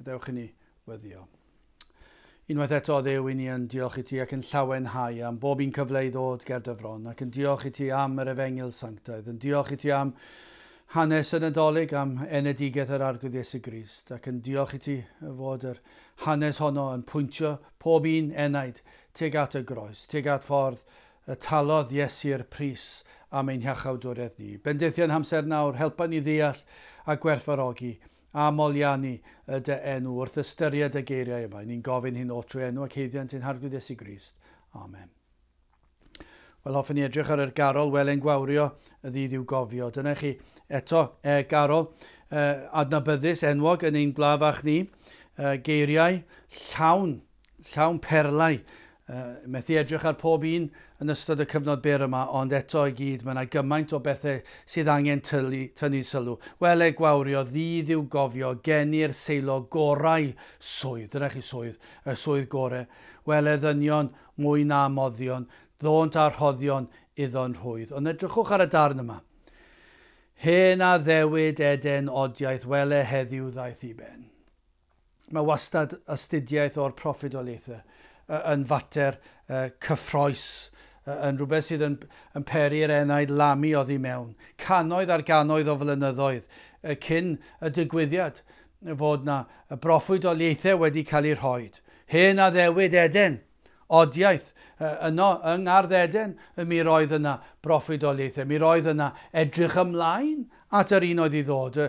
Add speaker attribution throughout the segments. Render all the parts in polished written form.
Speaker 1: Gadewch i ni weddio. Unwaith eto, Dduw, i ni yn diolch i ti ac yn llawenhau am bob un cyfle i ddod ger dy fron, ac yn diolch i ti am yr efengyl sanctaidd, yn diolch i ti am hanes y Nadolig, am enedigaeth yr Arglwydd Iesu Grist, ac yn diolch i ti fod yr hanes honno yn pwyntio pob un enaid tuag at y groes, tuag at ffordd y talodd Iesu'r pris am ein hiachawdwriaeth ni. Bendithion hamser nawr, helpa ni ddeall a gwerthfawrogi a moliannu y dy enw wrth ystyried y geiriau yma. Ni'n gofyn hyn oll trwy enw ac haeddiant ein Harglwydd Iesu Grist. Amen. Wel, hoffwn i edrych ar yr garol Wele'n Gwawrio y ddydd i'w gofio. Dyna chi eto e, garol e, adnabyddus, enwog yn ein gwlad fach ni. E, geiriau llawn, llawn perlau. Methu edrych ar pob un yn ystod y cyfnod byr yma, ond eto i gyd mae yna gymaint o bethau sydd angen tylu, tynnu sylw. Wele gwawrio, ddydd i'w gofio, geni'r seilo gorau swydd. Dyna chi swydd, y swydd gore. Wele ddynion mwy na moddion, ddônt a rhoddion iddo'n rhwydd. Ond edrychwch ar y darn yma. Hen addewid Eden odiaeth, wele heddiw ddaeth i ben. Mae wastad astudiaeth o'r proffwydoliaethau yn fater cyffrous, yn rhywbeth sydd yn, yn peri'r enaid lamu oddi mewn. Cannoedd ar gannoedd o flynyddoedd cyn y digwyddiad fod na broffwydoliaethau wedi cael eu rhoi. Hen addewid Eden, odiaeth, yno yng Ngardd Eden, mi roedd yna broffwydoliaethau, mi roedd yna edrych ymlaen at yr un oedd i ddod.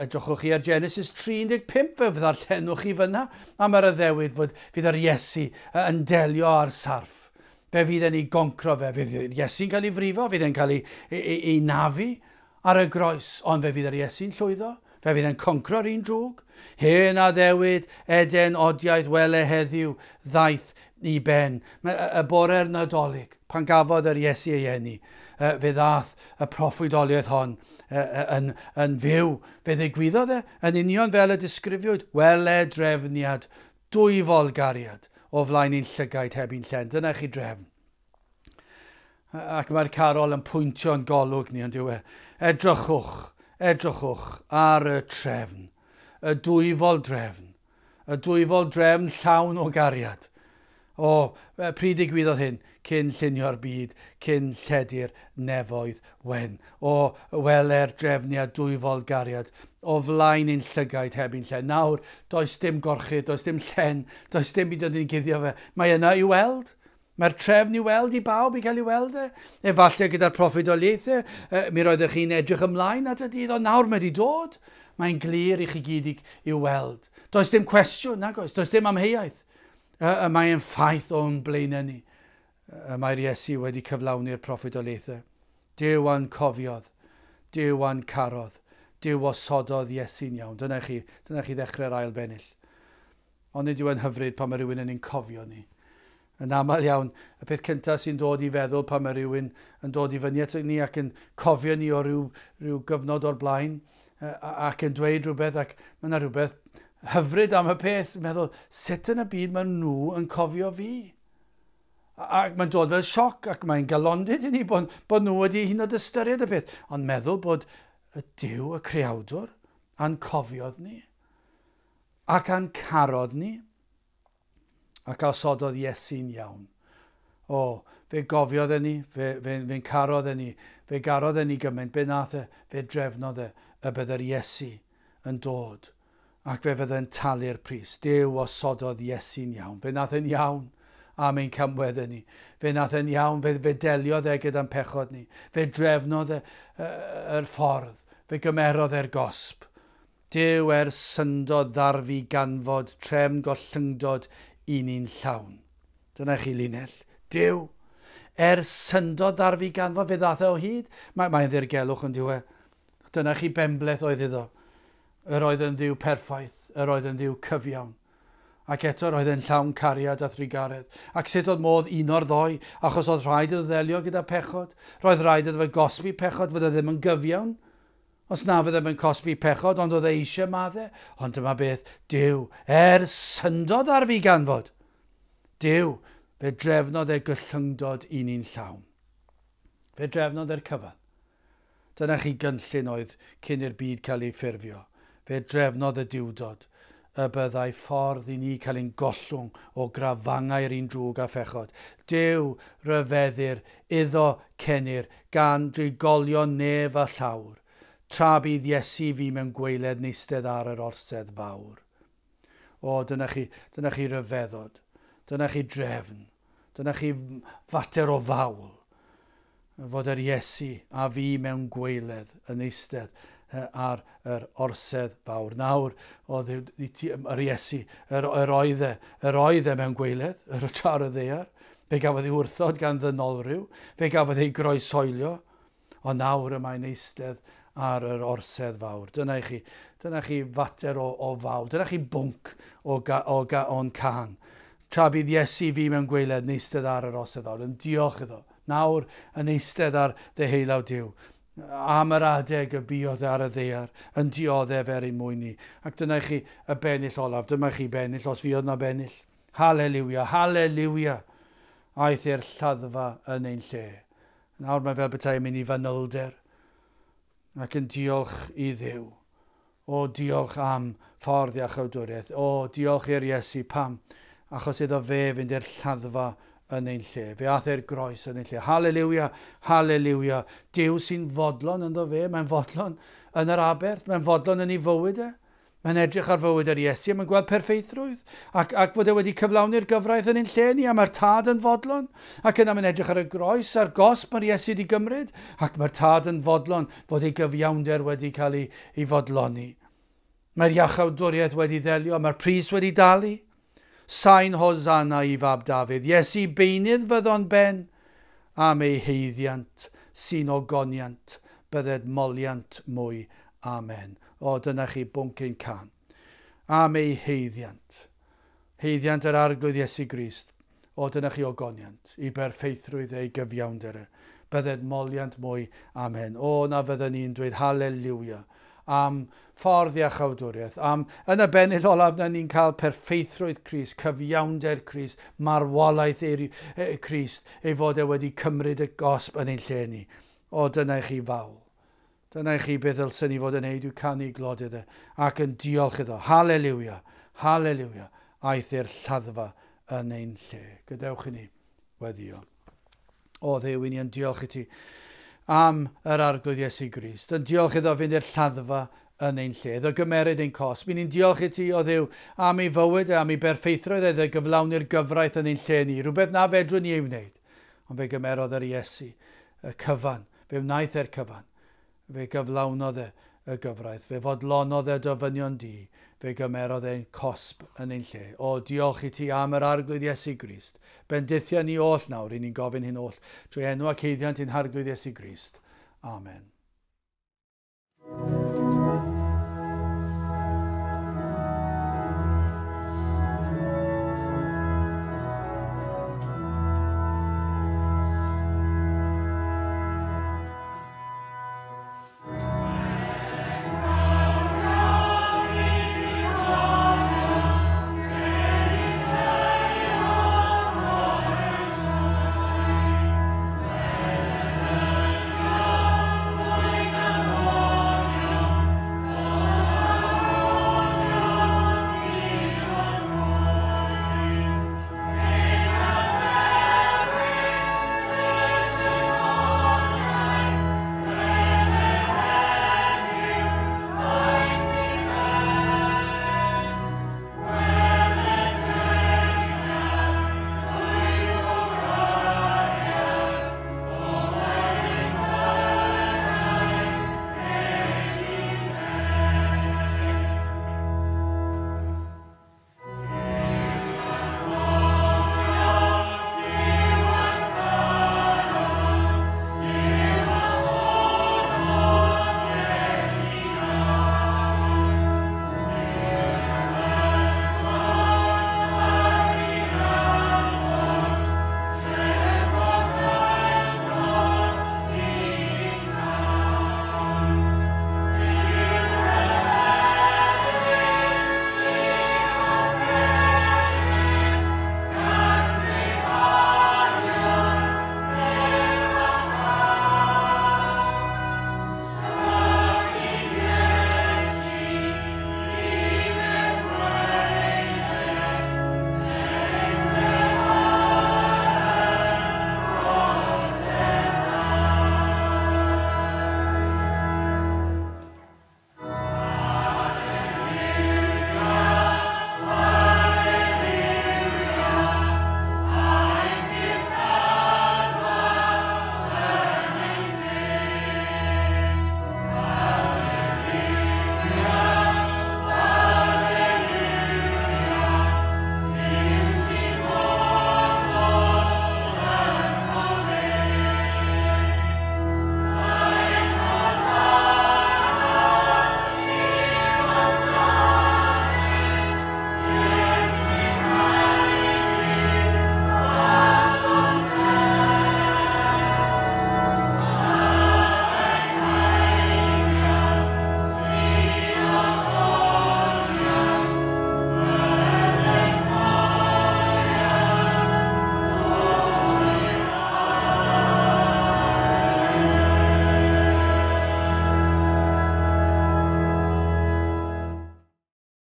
Speaker 1: Edrychwch chi ar Genesis 35, fe ddarllenwch chi fyna am yr addewid fod fydd yr Iesu yn delio â'r sarff. Fe fydd e'n ei goncro fe, fydd Iesu'n cael ei frifo, fydd e'n cael ei, ei, ei, ei nafu ar y groes, ond fe fydd yr Iesu'n llwyddo. Fe fydd e'n concro'r un drwg. Hen addewid, Eden, odiaeth, wele heddiw, ddaeth i ben. Mae y bore'r Nadolig, pan gafodd yr Iesu ei eni, fe ddath y proffwydoliaeth hon yn, yn fyw. Fe ddigwyddodd e yn union fel y disgrifiwyd. Wele drefniad dwyfol gariad o flaen ein llygaid heb un llen. Dyna chi drefn. Ac mae'r carol yn pwyntio'n golwg ni, ond yw e. Edrychwch, edrychwch ar y trefn, y dwyfol drefn, y dwyfol drefn llawn o gariad. O, pryd digwyddodd hyn? Cyn llunio'r byd, cyn lledu'r nefoedd wen. O, wele'r drefniad dwyfol gariad, o flaen ein llygaid heb un llen. Nawr, does dim gorchudd, does dim llen, does dim byd yn guddio fe. Mae yna i weld. Mae'r trefn i weld i bawb i gael ei weld e. Efallai gyda'r proffwydoliaethau, mi roeddech chi'n edrych ymlaen at y dydd, ond nawr mae wedi dod. Mae'n glir i chi gyd i'w weld. Does dim cwestiwn, nag oes, does dim amheuaeth. Y mae'n ffaith o'n blaenau ni. Y mae'r Iesu wedi cyflawni'r proffwydoliaethau. Duw a'n cofiodd, Duw a'n carodd, Duw osododd Iesu'n iawn. Dyna chi, dyna chi ddechrau'r ail bennill. Ond nid yw e'n hyfryd pan mae rhywun yn ein cofio ni. Yn aml iawn, y peth cyntaf sy'n dod i feddwl pan mae rhywun yn dod i fyny at ni ac yn cofio ni o ryw, ryw gyfnod o'r blaen ac yn dweud rhywbeth ac mae yna rhywbeth hyfryd am y peth, meddwl, sut yn y byd mae nhw yn cofio fi? Ac mae'n dod fel sioc ac mae'n galondid i ni bod, bod nhw wedi hyn oed ystyried y peth. Ond meddwl bod y Duw, y creawdwr, a'n cofiodd ni ac a'n carodd ni ac a osododd Iesu'n iawn. O, fe gofiodd e ni, fe, fe, fe'n carodd e ni, fe garodd e ni gymaint, be nath e, fe drefnodd e y bydde'r Iesu yn dod ac fe fydde'n talu'r pris. Duw osododd Iesu'n iawn. Fe nath e'n iawn am ein camweddau ni. Fe nath e'n iawn, fe, fe deliodd e gyda'n pechod ni. Fe drefnodd e yr ffordd, fe gymerodd e'r gosb. Duw er syndod ddarfu ganfod trefn gollyngdod i ni'n llawn. Dyna chi linell. Duw, er syndod ddarfu ganfod, fe ddath e o hyd. Mae, mae'n ddirgelwch yn diwe. Dyna chi benbleth oedd iddo. Yr oedd yn Dduw perffaith, yr oedd yn Dduw cyfiawn. Ac eto roedd e'n llawn cariad a thrugaredd. Ac sut oedd modd uno'r ddou? Achos oedd rhaid iddo ddelio gyda pechod. Roedd rhaid iddo fe gosbi pechod, fydde ddim yn gyfiawn. Os na fydde yn cosbi pechod, ond oedd e eisiau madde. Ond dyma beth, Duw, er syndod ar fi ganfod. Duw, fe drefnodd e gyllyngdod i ni'n llawn. Fe drefnodd e'r cyfan. Dyna chi gynllun oedd cyn i'r byd cael ei ffurfio. Fe drefnodd y Duwdod, y byddai ffordd i ni cael ein gollwng o grafangau'r un drwg a phechod. Duw ryfeddir iddo cenir gan drigolion nef a llawr, tra bydd Iesu fi mewn gwaeledd neistedd ar yr orsedd fawr. O, dyna chi, dyna chi ryfeddod, dyna chi drefn, dyna chi fater o fawl, fod yr Iesu a fi mewn gwaeledd yn eistedd ar yr orsedd fawr. Nawr, oedd yr Iesu, yr oedd e, yr oedd e mewn gwaeledd, yr tra ar y ddaear. Fe gafodd ei wrthod gan ddynolryw, fe gafodd ei groeshoelio, ond nawr y mae'n eistedd ar yr orsedd fawr. Dyna chi, dyna chi fater o fawl, dyna chi bwnc o, ga, o, ga, o'n cân. Tra bydd Iesu fi mewn gwaeledd yn eistedd ar yr orsedd fawr, yn diolch iddo. Nawr yn eistedd ar ddeheulaw Duw am yr adeg y buodd ar y ddaear yn dioddef er ein mwyn ni. Ac dyna chi y bennill olaf. Dyma chi bennill, os fuodd na bennill. Haleliwia, haleliwia. Aeth i'r lladdfa yn ein lle. Nawr mae fel petai yn mynd i fanylder ac yn diolch i Dduw. O, diolch am ffordd iachawdwriaeth. O, diolch i'r Iesu. Pam? Achos iddo fe fynd i'r lladdfa yn ein lle. Fe aeth e'r groes yn ein lle. Haleliwia, haleliwia. Duw sy'n fodlon ynddo fe. Mae'n fodlon yn yr aberth. Mae'n fodlon yn ei fywyd e. Mae'n edrych ar fywyd yr Iesu a mae'n gweld perffeithrwydd. Ac fod e wedi cyflawni'r gyfraith yn ein lle ni a mae'r tad yn fodlon. Ac yna mae'n edrych ar y groes a'r gosb mae'r Iesu wedi gymryd. Ac mae'r tad yn fodlon fod ei gyfiawnder wedi cael ei fodloni. Mae'r iachawdwriaeth wedi ddelio, mae'r pris wedi dalu. Sain Hosanna i fab Dafydd. Iesu beunydd fyddo'n ben am ei haeddiant sy'n ogoniant, bydded moliant mwy. Amen. O, dyna chi bwnc ein cân. Am ei haeddiant. Haeddiant yr Arglwydd Iesu Grist. O, dyna chi ogoniant, i berffeithrwydd ei gyfiawnder e. Bydded moliant mwy. Amen. O, na fydden ni'n dweud haleliwia am ffordd iachawdwriaeth, am yn y bennill olaf na ni'n cael perffeithrwydd Crist, cyfiawnder Crist, marwolaeth Crist, ei fod e wedi cymryd y gosb yn ein lle ni. O, dyna i chi fawl. Dyna i chi beth ddylsen ni fod yn neud yw canu glod iddo ac yn diolch iddo. Haleliwia, haleliwia, aeth i'r lladdfa yn ein lle. Gadewch i ni weddio. O Dduw, i ni yn diolch i ti am yr Arglwydd Iesu Grist. Yn diolch iddo fynd i'r lladdfa yn ein lle, iddo gymeryd ein cosb. I ni'n diolch i ti, o Dduw, am ei fywyd, am ei berffeithrwydd, iddo gyflawni'r gyfraith yn ein lle ni. Rhywbeth na fedrwn ni ei wneud. Ond fe gymerodd yr Iesu y cyfan. Fe wnaeth e'r cyfan. Fe gyflawnodd e y gyfraith. Fe fodlonodd e dyfynion di. Fe gymerodd e'n cosb yn ein lle. O, diolch i ti am yr Arglwydd Iesu Grist. Bendithia ni oll nawr, i ni'n gofyn hyn oll, trwy enw ac haeddiant ein Harglwydd Iesu Grist. Amen.